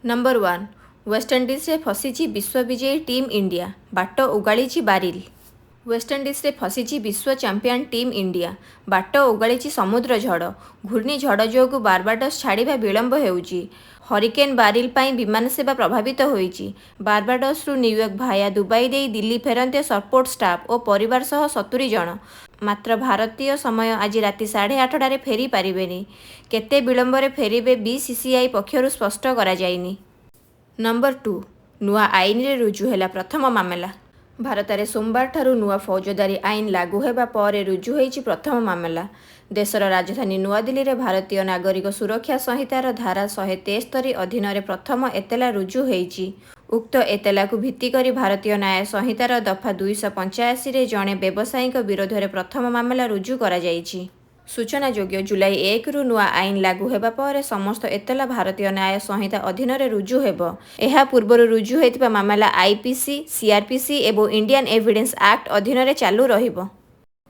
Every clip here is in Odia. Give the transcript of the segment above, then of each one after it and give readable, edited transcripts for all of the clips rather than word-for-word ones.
ନମ୍ବର 1, ୱେଷ୍ଟଇଣ୍ଡିଜରେ ଫସିଛି ବିଶ୍ୱ ବିଜୟୀ ଟିମ୍ ଇଣ୍ଡିଆ, ବାଟ ଓଗାଳିଛି ବାରିଲ। ୱେଷ୍ଟଇଣ୍ଡିଜରେ ଫସିଛି ବିଶ୍ୱ ଚାମ୍ପିଅନ୍ ଟିମ୍ ଇଣ୍ଡିଆ। ବାଟ ଓଗାଳିଛି ସମୁଦ୍ର ଝଡ଼। ଘୂର୍ଣ୍ଣିଝଡ଼ ଯୋଗୁଁ ବାରବାଡୋସ ଛାଡ଼ିବା ବିଳମ୍ବ ହେଉଛି। ହରିକେନ୍ ବାରିଲ ପାଇଁ ବିମାନ ସେବା ପ୍ରଭାବିତ ହୋଇଛି। ବାରବାଡୋସରୁ ନ୍ୟୁୟର୍କ ଭାୟା ଦୁବାଇ ଦେଇ ଦିଲ୍ଲୀ ଫେରନ୍ତେ ସପୋର୍ଟ ଷ୍ଟାଫ୍ ଓ ପରିବାର ସହ 70 ଜଣ। ମାତ୍ର ଭାରତୀୟ ସମୟ ଆଜି ରାତି 8:30ରେ ଫେରି ପାରିବେନି। କେତେ ବିଳମ୍ବରେ ଫେରିବେ ବିସିସିଆଇ ପକ୍ଷରୁ ସ୍ପଷ୍ଟ କରାଯାଇନି। ନମ୍ବର 2, ନୂଆ ଆଇନରେ ରୁଜୁ ହେଲା ପ୍ରଥମ ମାମଲା। ଭାରତରେ ସୋମବାରଠାରୁ ନୂଆ ଫୌଜଦାରୀ ଆଇନ ଲାଗୁ ହେବା ପରେ ରୁଜୁ ହୋଇଛି ପ୍ରଥମ ମାମଲା। ଦେଶର ରାଜଧାନୀ ନୂଆଦିଲ୍ଲୀରେ ଭାରତୀୟ ନାଗରିକ ସୁରକ୍ଷା ସଂହିତାର ଧାରା 173 ଅଧୀନରେ ପ୍ରଥମ ଏତଲା ରୁଜୁ ହୋଇଛି। ଉକ୍ତ ଏତଲାକୁ ଭିତ୍ତି କରି ଭାରତୀୟ ନ୍ୟାୟ ସଂହିତାର ଦଫା 285ରେ ଜଣେ ବ୍ୟବସାୟୀଙ୍କ ବିରୋଧରେ ପ୍ରଥମ ମାମଲା ରୁଜୁ କରାଯାଇଛି। ସୂଚନାଯୋଗ୍ୟ, ଜୁଲାଇ 1ରୁ ନୂଆ ଆଇନ ଲାଗୁ ହେବା ପରେ ସମସ୍ତ ଏତଲା ଭାରତୀୟ ନ୍ୟାୟ ସଂହିତା ଅଧୀନରେ ରୁଜୁ ହେବ। ଏହା ପୂର୍ବରୁ ରୁଜୁ ହୋଇଥିବା ମାମଲା ଆଇପିସି, ସିଆରପିସି ଏବଂ ଇଣ୍ଡିଆନ ଏଭିଡେନ୍ସ ଆକ୍ଟ ଅଧୀନରେ ଚାଲୁ ରହିବ।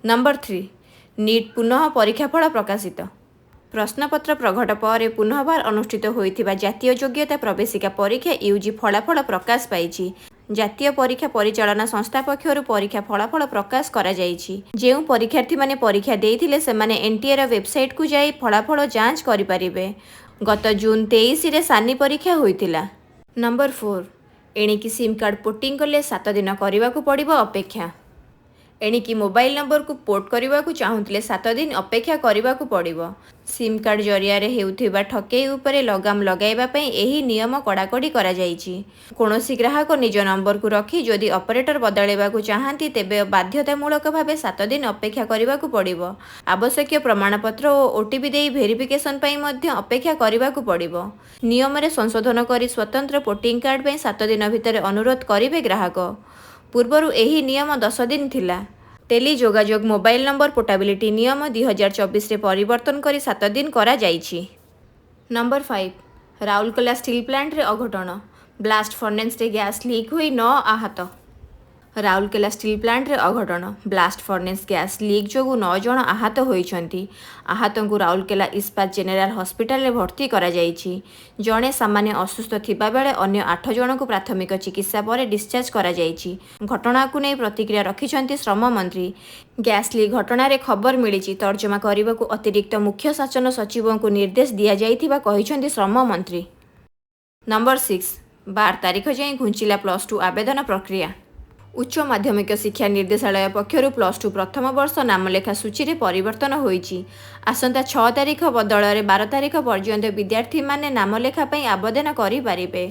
ନମ୍ବର 3, ନିଟ୍ ପୁନଃ ପରୀକ୍ଷା ଫଳ ପ୍ରକାଶିତ। ପ୍ରଶ୍ନପତ୍ର ପ୍ରଘଟ ପରେ ପୁନର୍ବାର ଅନୁଷ୍ଠିତ ହୋଇଥିବା ଜାତୀୟ ଯୋଗ୍ୟତା ପ୍ରବେଶିକା ପରୀକ୍ଷା ୟୁଜି ଫଳାଫଳ ପ୍ରକାଶ ପାଇଛି। ଜାତୀୟ ପରୀକ୍ଷା ପରିଚାଳନା ସଂସ୍ଥା ପକ୍ଷରୁ ପରୀକ୍ଷା ଫଳାଫଳ ପ୍ରକାଶ କରାଯାଇଛି। ଯେଉଁ ପରୀକ୍ଷାର୍ଥୀମାନେ ପରୀକ୍ଷା ଦେଇଥିଲେ, ସେମାନେ ଏନଟିଏର ୱେବସାଇଟକୁ ଯାଇ ଫଳାଫଳ ଯାଞ୍ଚ କରିପାରିବେ। ଗତ ଜୁନ 23ରେ ସାନି ପରୀକ୍ଷା ହୋଇଥିଲା। ନମ୍ବର 4, ଏଣିକି ସିମ୍ କାର୍ଡ ପୋର୍ଟିଂ କଲେ 7 ଦିନ କରିବାକୁ ପଡ଼ିବ ଅପେକ୍ଷା। ଏଣିକି ମୋବାଇଲ ନମ୍ବରକୁ ପୋର୍ଟ କରିବାକୁ ଚାହୁଁଥିଲେ 7 ଦିନ ଅପେକ୍ଷା କରିବାକୁ ପଡ଼ିବ। ସିମ୍ କାର୍ଡ ଜରିଆରେ ହେଉଥିବା ଠକେଇ ଉପରେ ଲଗାମ ଲଗାଇବା ପାଇଁ ଏହି ନିୟମ କଡ଼ାକଡ଼ି କରାଯାଇଛି। କୌଣସି ଗ୍ରାହକ ନିଜ ନମ୍ବରକୁ ରଖି ଯଦି ଅପରେଟର ବଦଳାଇବାକୁ ଚାହାନ୍ତି, ତେବେ ବାଧ୍ୟତାମୂଳକ ଭାବେ 7 ଦିନ ଅପେକ୍ଷା କରିବାକୁ ପଡ଼ିବ। ଆବଶ୍ୟକୀୟ ପ୍ରମାଣପତ୍ର ଓ ଓଟିପି ଦେଇ ଭେରିଫିକେସନ ପାଇଁ ମଧ୍ୟ ଅପେକ୍ଷା କରିବାକୁ ପଡ଼ିବ। ନିୟମରେ ସଂଶୋଧନ କରି ସ୍ୱତନ୍ତ୍ର ପୋର୍ଟିଂ କାର୍ଡ ପାଇଁ 7 ଦିନ ଭିତରେ ଅନୁରୋଧ କରିବେ ଗ୍ରାହକ। ପୂର୍ବରୁ ଏହି ନିୟମ 10 ଦିନ ଥିଲା। ଟେଲି ଯୋଗାଯୋଗ ମୋବାଇଲ ନମ୍ବର ପୋର୍ଟାବିଲିଟି ନିୟମ, 2024ରେ ପରିବର୍ତ୍ତନ କରି 7 ଦିନ କରାଯାଇଛି। ନମ୍ବର 5, ରାଉରକେଲା ଷ୍ଟିଲ୍ ପ୍ଲାଣ୍ଟରେ ଅଘଟଣ। ବ୍ଲାଷ୍ଟ ଫର୍ନେସରେ ଗ୍ୟାସ୍ ଲିକ୍ ହୋଇ ନଅ ଆହତ। ରାଉରକେଲା ଷ୍ଟିଲ୍ ପ୍ଲାଣ୍ଟରେ ଅଘଟଣ। ବ୍ଲାଷ୍ଟ ଫର୍ନେସ ଗ୍ୟାସ୍ ଲିକ୍ ଯୋଗୁଁ ନଅ ଜଣ ଆହତ ହୋଇଛନ୍ତି। ଆହତଙ୍କୁ ରାଉରକେଲା ଇସ୍ପାତ ଜେନେରାଲ ହସ୍ପିଟାଲରେ ଭର୍ତ୍ତି କରାଯାଇଛି। ଜଣେ ସାମାନ୍ୟ ଅସୁସ୍ଥ ଥିବା ବେଳେ ଅନ୍ୟ ଆଠ ଜଣଙ୍କୁ ପ୍ରାଥମିକ ଚିକିତ୍ସା ପରେ ଡିସଚାର୍ଜ କରାଯାଇଛି। ଘଟଣାକୁ ନେଇ ପ୍ରତିକ୍ରିୟା ରଖିଛନ୍ତି ଶ୍ରମ ମନ୍ତ୍ରୀ। ଗ୍ୟାସ୍ ଲିକ୍ ଘଟଣାରେ ଖବର ମିଳିଛି, ତର୍ଜମା କରିବାକୁ ଅତିରିକ୍ତ ମୁଖ୍ୟ ଶାସନ ସଚିବଙ୍କୁ ନିର୍ଦ୍ଦେଶ ଦିଆଯାଇଥିବା କହିଛନ୍ତି ଶ୍ରମ ମନ୍ତ୍ରୀ। ନମ୍ବର 6, 12 ତାରିଖ ଯାଏଁ ଘୁଞ୍ଚିଲା ପ୍ଲସ୍ 2 ଆବେଦନ ପ୍ରକ୍ରିୟା। ଉଚ୍ଚ ମାଧ୍ୟମିକ ଶିକ୍ଷା ନିର୍ଦ୍ଦେଶାଳୟ ପକ୍ଷରୁ ପ୍ଲସ୍ 2 ପ୍ରଥମ ବର୍ଷ ନାମଲେଖା ସୂଚୀରେ ପରିବର୍ତ୍ତନ ହୋଇଛି। ଆସନ୍ତା 6 ତାରିଖ ବଦଳରେ 12 ତାରିଖ ପର୍ଯ୍ୟନ୍ତ ବିଦ୍ୟାର୍ଥୀମାନେ ନାମଲେଖା ପାଇଁ ଆବେଦନ କରିପାରିବେ।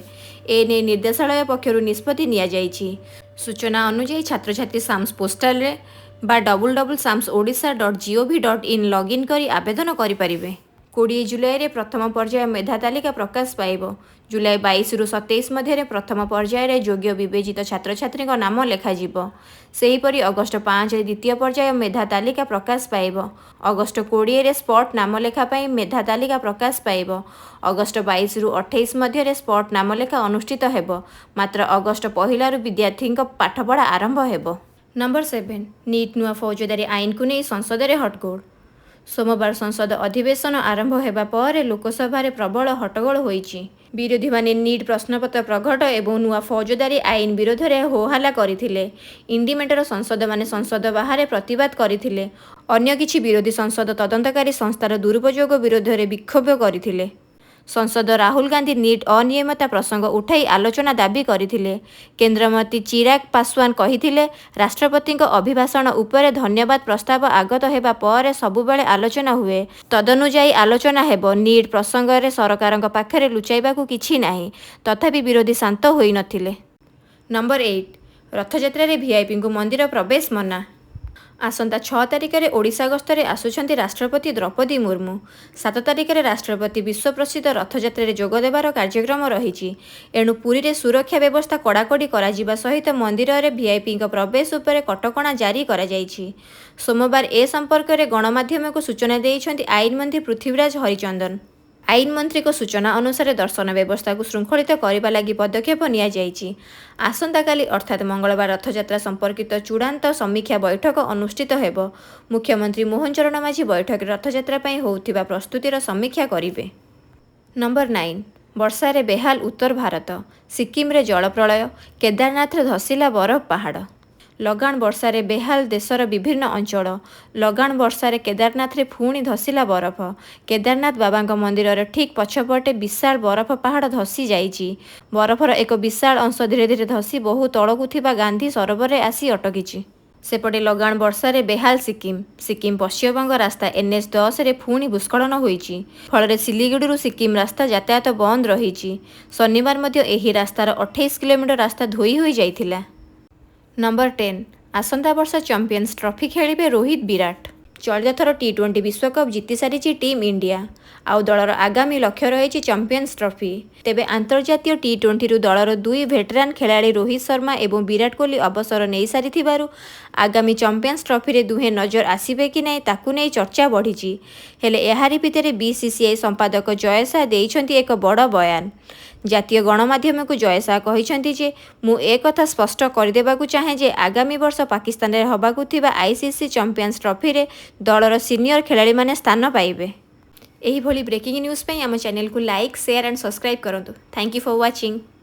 ଏନେଇ ନିର୍ଦ୍ଦେଶାଳୟ ପକ୍ଷରୁ ନିଷ୍ପତ୍ତି ନିଆଯାଇଛି। ସୂଚନା ଅନୁଯାୟୀ, ଛାତ୍ରଛାତ୍ରୀ ସାମ୍ସ ପୋର୍ଟାଲରେ ବା www.sams.odisha.gov.in login କରି ଆବେଦନ କରିପାରିବେ। 20 ଜୁଲାଇରେ ପ୍ରଥମ ପର୍ଯ୍ୟାୟ ମେଧା ତାଲିକା ପ୍ରକାଶ ପାଇବ। ଜୁଲାଇ 22ରୁ 27 ମଧ୍ୟରେ ପ୍ରଥମ ପର୍ଯ୍ୟାୟରେ ଯୋଗ୍ୟ ବିବେଚିତ ଛାତ୍ରଛାତ୍ରୀଙ୍କ ନାମ ଲେଖାଯିବ। ସେହିପରି ଅଗଷ୍ଟ 5ରେ ଦ୍ୱିତୀୟ ପର୍ଯ୍ୟାୟ ମେଧା ତାଲିକା ପ୍ରକାଶ ପାଇବ। ଅଗଷ୍ଟ 20ରେ ସ୍ପଟ ନାମଲେଖା ପାଇଁ ମେଧା ତାଲିକା ପ୍ରକାଶ ପାଇବ। ଅଗଷ୍ଟ 22ରୁ 28 ମଧ୍ୟରେ ସ୍ପଟ ନାମଲେଖା ଅନୁଷ୍ଠିତ ହେବ। ମାତ୍ର ଅଗଷ୍ଟ 1ରୁ ବିଦ୍ୟାର୍ଥୀଙ୍କ ପାଠପଢ଼ା ଆରମ୍ଭ ହେବ। ନମ୍ବର 7, ନିଟ୍ ନୂଆ ଫୌଜଦାରୀ ଆଇନକୁ ନେଇ ସଂସଦରେ ହଟ୍ଟଗୋଳ। ସୋମବାର ସଂସଦ ଅଧିବେଶନ ଆରମ୍ଭ ହେବା ପରେ ଲୋକସଭାରେ ପ୍ରବଳ ହଟ୍ଟଗୋଳ ହୋଇଛି। ବିରୋଧୀମାନେ ନିଟ୍ ପ୍ରଶ୍ନପତ୍ର ପ୍ରଘଟ ଏବଂ ନୂଆ ଫୌଜଦାରୀ ଆଇନ ବିରୋଧରେ ହୋହାଲ୍ଲା କରିଥିଲେ। ଇଣ୍ଡି ମେଣ୍ଟର ସାଂସଦମାନେ ସଂସଦ ବାହାରେ ପ୍ରତିବାଦ କରିଥିଲେ। ଅନ୍ୟ କିଛି ବିରୋଧୀ ସାଂସଦ ତଦନ୍ତକାରୀ ସଂସ୍ଥାର ଦୁରୁପଯୋଗ ବିରୋଧରେ ବିକ୍ଷୋଭ କରିଥିଲେ। ସାଂସଦ ରାହୁଲ ଗାନ୍ଧୀ ନିଟ୍ ଅନିୟମିତତା ପ୍ରସଙ୍ଗ ଉଠାଇ ଆଲୋଚନା ଦାବି କରିଥିଲେ। କେନ୍ଦ୍ରମନ୍ତ୍ରୀ ଚିରାଗ ପାସୱାନ କହିଥିଲେ, ରାଷ୍ଟ୍ରପତିଙ୍କ ଅଭିଭାଷଣ ଉପରେ ଧନ୍ୟବାଦ ପ୍ରସ୍ତାବ ଆଗତ ହେବା ପରେ ସବୁବେଳେ ଆଲୋଚନା ହୁଏ। ତଦନୁଯାୟୀ ଆଲୋଚନା ହେବ। ନିଟ୍ ପ୍ରସଙ୍ଗରେ ସରକାରଙ୍କ ପାଖରେ ଲୁଚାଇବାକୁ କିଛି ନାହିଁ। ତଥାପି ବିରୋଧୀ ଶାନ୍ତ ହୋଇନଥିଲେ। ନମ୍ବର 8, ରଥଯାତ୍ରାରେ ଭିଆଇପିଙ୍କୁ ମନ୍ଦିର ପ୍ରବେଶ ମନା। ଆସନ୍ତା 6 ତାରିଖରେ ଓଡ଼ିଶା ଗସ୍ତରେ ଆସୁଛନ୍ତି ରାଷ୍ଟ୍ରପତି ଦ୍ରୌପଦୀ ମୁର୍ମୁ। 7 ତାରିଖରେ ରାଷ୍ଟ୍ରପତି ବିଶ୍ୱପ୍ରସିଦ୍ଧ ରଥଯାତ୍ରାରେ ଯୋଗଦେବାର କାର୍ଯ୍ୟକ୍ରମ ରହିଛି। ଏଣୁ ପୁରୀରେ ସୁରକ୍ଷା ବ୍ୟବସ୍ଥା କଡ଼ାକଡ଼ି କରାଯିବା ସହିତ ମନ୍ଦିରରେ ଭିଆଇପିଙ୍କ ପ୍ରବେଶ ଉପରେ କଟକଣା ଜାରି କରାଯାଇଛି। ସୋମବାର ଏ ସମ୍ପର୍କରେ ଗଣମାଧ୍ୟମକୁ ସୂଚନା ଦେଇଛନ୍ତି ଆଇନ ମନ୍ତ୍ରୀ ପୃଥ୍ୱୀରାଜ ହରିଚନ୍ଦନ। ଆଇନ ମନ୍ତ୍ରୀଙ୍କ ସୂଚନା ଅନୁସାରେ, ଦର୍ଶନ ବ୍ୟବସ୍ଥାକୁ ଶୃଙ୍ଖଳିତ କରିବା ଲାଗି ପଦକ୍ଷେପ ନିଆଯାଇଛି। ଆସନ୍ତାକାଲି ଅର୍ଥାତ୍ ମଙ୍ଗଳବାର ରଥଯାତ୍ରା ସମ୍ପର୍କିତ ଚୂଡ଼ାନ୍ତ ସମୀକ୍ଷା ବୈଠକ ଅନୁଷ୍ଠିତ ହେବ। ମୁଖ୍ୟମନ୍ତ୍ରୀ ମୋହନ ଚରଣ ମାଝୀ ବୈଠକରେ ରଥଯାତ୍ରା ପାଇଁ ହେଉଥିବା ପ୍ରସ୍ତୁତିର ସମୀକ୍ଷା କରିବେ। ନମ୍ବର 9। ବର୍ଷାରେ ବେହାଲ ଉତ୍ତର ଭାରତ। ସିକିମରେ ଜଳପ୍ରଳୟ, କେଦାରନାଥରେ ଧସିଲା ବରଫ ପାହାଡ଼। ଲଗାଣ ବର୍ଷାରେ ବେହାଲ ଦେଶର ବିଭିନ୍ନ ଅଞ୍ଚଳ। ଲଗାଣ ବର୍ଷାରେ କେଦାରନାଥରେ ପୁଣି ଧସିଲା ବରଫ। କେଦାରନାଥ ବାବାଙ୍କ ମନ୍ଦିରର ଠିକ୍ ପଛପଟେ ବିଶାଳ ବରଫ ପାହାଡ଼ ଧସି ଯାଇଛି। ବରଫର ଏକ ବିଶାଳ ଅଂଶ ଧୀରେ ଧୀରେ ଧସି ବହୁ ତଳକୁ ଥିବା ଗାନ୍ଧୀ ସରୋବରରେ ଆସି ଅଟକିଛି। ସେପଟେ ଲଗାଣ ବର୍ଷାରେ ବେହାଲ ସିକିମ। ସିକିମ-ପଶ୍ଚିମବଙ୍ଗ ରାସ୍ତା ଏନ୍ଏଚ୍-10ରେ ପୁଣି ଭୂସ୍ଖଳନ ହୋଇଛି। ଫଳରେ ସିଲିଗୁଡ଼ିରୁ ସିକିମ ରାସ୍ତା ଯାତାୟାତ ବନ୍ଦ ରହିଛି। ଶନିବାର ମଧ୍ୟ ଏହି ରାସ୍ତାର 28 କିଲୋମିଟର ରାସ୍ତା ଧୋଇ ହୋଇଯାଇଥିଲା। ନମ୍ବର 10, ଆସନ୍ତା ବର୍ଷ ଚାମ୍ପିଅନ୍ସ ଟ୍ରଫି ଖେଳିବେ ରୋହିତ, ବିରାଟ। ଚଳିତ ଥର ଟି-20 ବିଶ୍ୱକପ ଜିତି ସାରିଛି ଟିମ୍ ଇଣ୍ଡିଆ। ଆଉ ଦଳର ଆଗାମୀ ଲକ୍ଷ୍ୟ ରହିଛି ଚାମ୍ପିଅନ୍ସ ଟ୍ରଫି। ତେବେ ଅନ୍ତର୍ଜାତୀୟ ଟି-20ରୁ ଦଳର ଦୁଇ ଭେଟେରାନ୍ ଖେଳାଳି ରୋହିତ ଶର୍ମା ଏବଂ ବିରାଟ କୋହଲି ଅବସର ନେଇସାରିଥିବାରୁ ଆଗାମୀ ଚାମ୍ପିଅନ୍ସ ଟ୍ରଫିରେ ଦୁହେଁ ନଜର ଆସିବେ କି ନାହିଁ, ତାକୁ ନେଇ ଚର୍ଚ୍ଚା ବଢ଼ିଛି। ହେଲେ ଏହାରି ଭିତରେ ବିସିସିଆଇ ସମ୍ପାଦକ ଜୟ ଶାହ ଦେଇଛନ୍ତି ଏକ ବଡ଼ ବୟାନ। ଜାତୀୟ ଗଣମାଧ୍ୟମକୁ ଜୟ ଶାହ କହିଛନ୍ତି ଯେ, ମୁଁ ଏକଥା ସ୍ପଷ୍ଟ କରିଦେବାକୁ ଚାହେଁ ଯେ, ଆଗାମୀ ବର୍ଷ ପାକିସ୍ତାନରେ ହେବାକୁ ଥିବା ଆଇସିସି ଚାମ୍ପିଅନ୍ସ ଟ୍ରଫିରେ ଦଳର ସିନିୟର ଖେଳାଳିମାନେ ସ୍ଥାନ ପାଇବେ। ଏହିଭଳି ବ୍ରେକିଂ ନ୍ୟୁଜ୍ ପାଇଁ ଆମ ଚ୍ୟାନେଲକୁ ଲାଇକ୍, ସେୟାର ଆଣ୍ଡ ସବସ୍କ୍ରାଇବ୍ କରନ୍ତୁ। Thank you for watching.